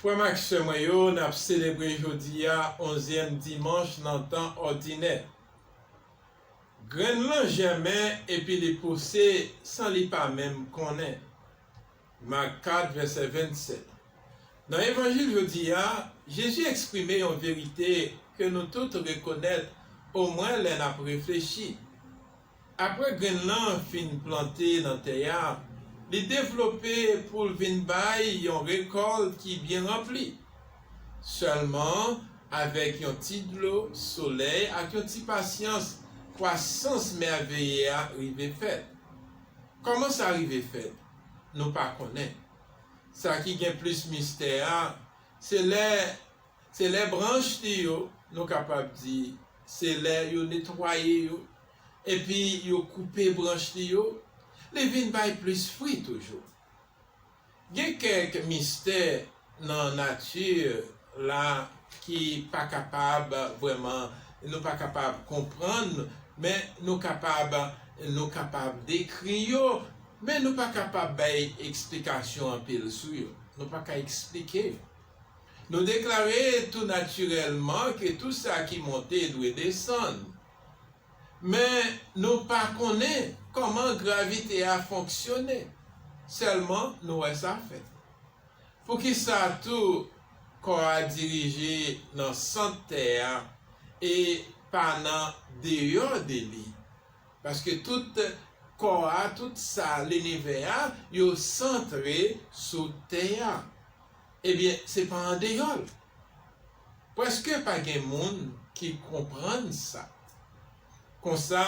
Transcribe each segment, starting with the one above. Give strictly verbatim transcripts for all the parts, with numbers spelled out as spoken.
Frè m ak sè mwen yo, n ap selebre jodi a onzyèm dimanch nan tan òdinè. Grenn lan jèmen epi li pouse san li pa menm konnen. Mak kat, vèsè vennsèt. Nan Evanjil jodi a, Jezi eksprime yon verite ke nou tout rekonèt, omwen lè n ap reflechi. Apre grenn lan fin plante nan tè a, li devlope pou l vin bay yon rekòlt ki byen ranpli. Sèlman, avèk yon ti dlo, solèy ak yon ti pasyans, kwasans mèveye a rive fèt. Kòman sa rive fèt? Nou pa konnen. Sa ki gen plis mistè a, se lè, se lè branch li yo, nou kapab di, se lè yo netwaye yo, epi yo koupe branch li yo, li vin bay plis fwi toujou. Gen kèk mistè nan nati la ki pa kapab vrèman, nou pa kapab konprann, men nou kapab, nou kapab dekri yo, men nou pa kapab bay eksplikasyon anpil sou yo. Nou pa ka eksplike yo. Nou deklare tou natirèlman ke tou sa ki monte dwe desann. Men nou pa konnen kòman gravite a fonksyone. Sèlman, nou wè sa fèt. Poukisa tou kò a dirije nan sant tè a e pa nan deyò de li? Paske tout kò a, tout sa, linivè a, yo santre sou tè a. Ebyen, se pa andeyò l. Prèske pa gen moun ki konprann sa. Konsa,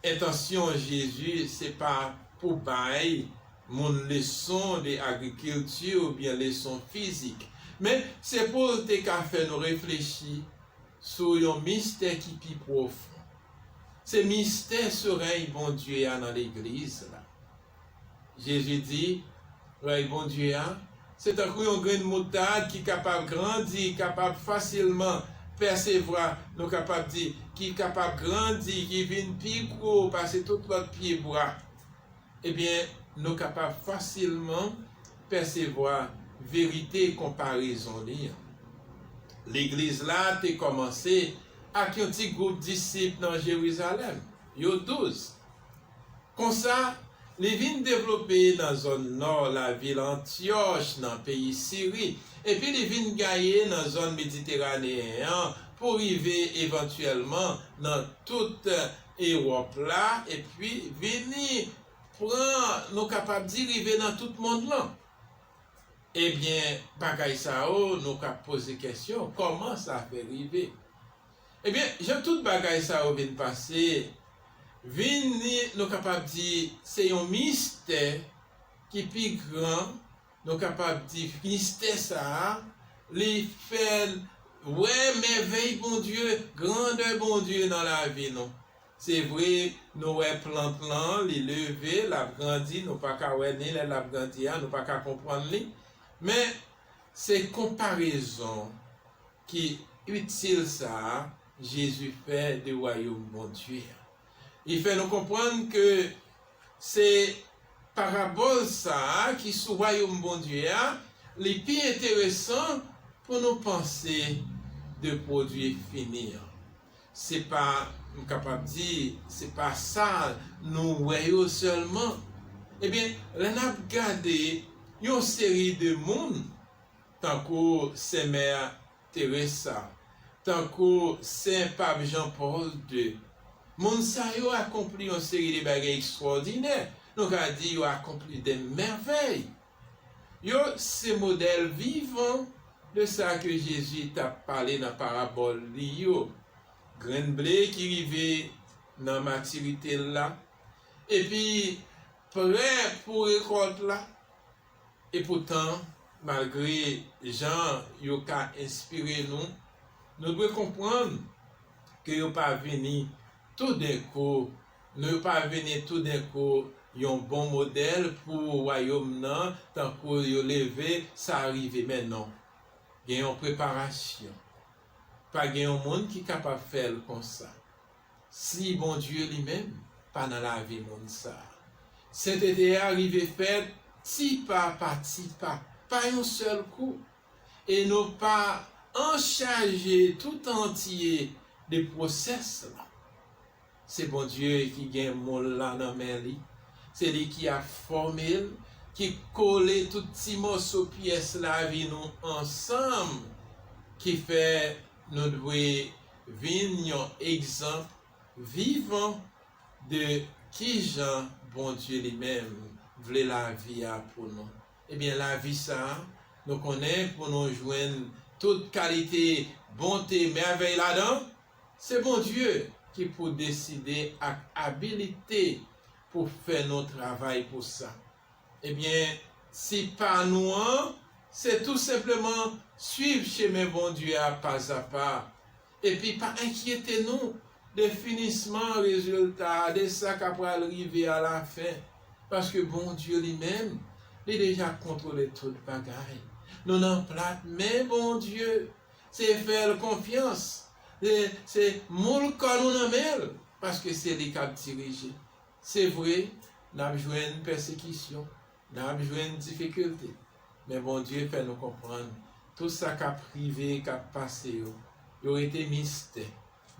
entansyon Jezi se pa pou bay moun leson de agrikilti oubyen leson fizik, men se pou l te ka fè nou reflechi sou yon mistè ki pi pwofon. Se mistè sou rèy Bondye a nan legliz la. Jezi di, rèy Bondye a, se tankou yon grenn moutad ki kapab grandi, kapab fasilman pèsevwa, nou kapab di, ki kapab grandi, ki vin pi gwo pase tout lòt pyebwa. Ebyen, nou kapab fasilman pèsevwa verite konparezon li an. Legliz la te kòmanse ak yon ti gwoup disip nan Jerizalèm. Yo douz. Konsa, li vin devlope nan zòn nò lavil Antyòch, nan peyi Siri, epi li vin gaye nan zòn Mediteraneyen an pou rive evantyèlman nan tout Ewòp la, epi vini pran, nou kapab di, rive nan tout mond lan. Ebyen, bagay sa yo, nou ka poze kesyon, kòman sa fè rive? Ebyen, jan tout bagay sa yo vin pase, vin ni, nou kapab di, se yon mistè ki pi gran, nou kapab di, mistè sa a, li fè n wè mèvèy Bondye, grandè Bondye nan lavi nou. Se vre, nou wè plant lan, li leve, l ap grandi, nou pa ka wè ni lè l ap grandi a, nou pa ka konprann li. Men, se konparezon ki itil sa a Jezi fè de wayòm Bondye a. Li fè nou konprann ke se parabòl sa a ki sou wayòm Bondye a, li pi enteresan pou nou panse de pwodui fini an. Se pa, m kapab di, se pa sa nou wè yo sèlman. Ebyen, lè n ap gade yon seri de moun, tankou Sen Mè Teresa, tankou Sen Pap Jan Pòl de, moun sa yo akonpli yon seri de bagay ekstwòdinè. Nou ka di yo akonpli de mèvèy. Yo se modèl vivan de sa ke Jezi t ap pale nan parabòl li yo. Grenn ble ki rive nan matirite l la, epi prè pou rekòlt la. Epoutan, malgre jan yo ka enspire nou, nou dwe konprann ke yo pa vini toudenkou, nou yo pa vini toudenkou yon bon modèl pou wayòm nan, tankou yo leve, sa rive, men non. Gen yon preparasyon. Pa gen yon moun ki kapab fè l konsa. Si Bondye li menm pa nan lavi moun sa a. Sentete a rive fèt ti pa pa ti pa, pa yon sèl kou. e nou pa anchaje tout antye de pwosès la. Se Bondye ki gen moul la nan men li. Se li ki ap fòme l, ki kole tout ti mòso pyès lavi nou ansanm, ki fè nou dwe vin yon egzanp vivan de kijan Bondye li menm vle lavi a pou nou. Ebyen, lavi sa a, nou konnen pou nou jwenn tout kalite bonte, mèvèy ladan, se Bondye ki pou deside ak abilite pou fè nou travay pou sa. Ebyen, si pa nou an, se tou senpleman swiv chemen Bondye a pazapa. Epi pa enkyete nou de finisman rezilta a, de sa k ap pral rive alafen. Paske Bondye li menm, li deja kontwole tout bagay. Nou nan plat men Bondye. Se fè l konfyans. Se, se moul kò nou nan men l. Paske se li k ap dirije. Se vre, n ap jwenn pèsekisyon, n ap jwenn difikilte. Men Bondye fè nou konprann, tout sa k ap rive, k ap pase yo, yo rete mistè.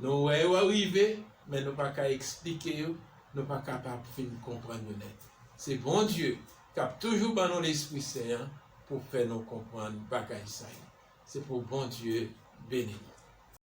Nou wè yo rive, men nou pa ka eksplike yo, nou pa kapab fin konprann yo nèt. Se Bondye k ap toujou ban nou Lespri Sen an pou fè nou konprann bagay sa yo. Se pou Bondye beni nou.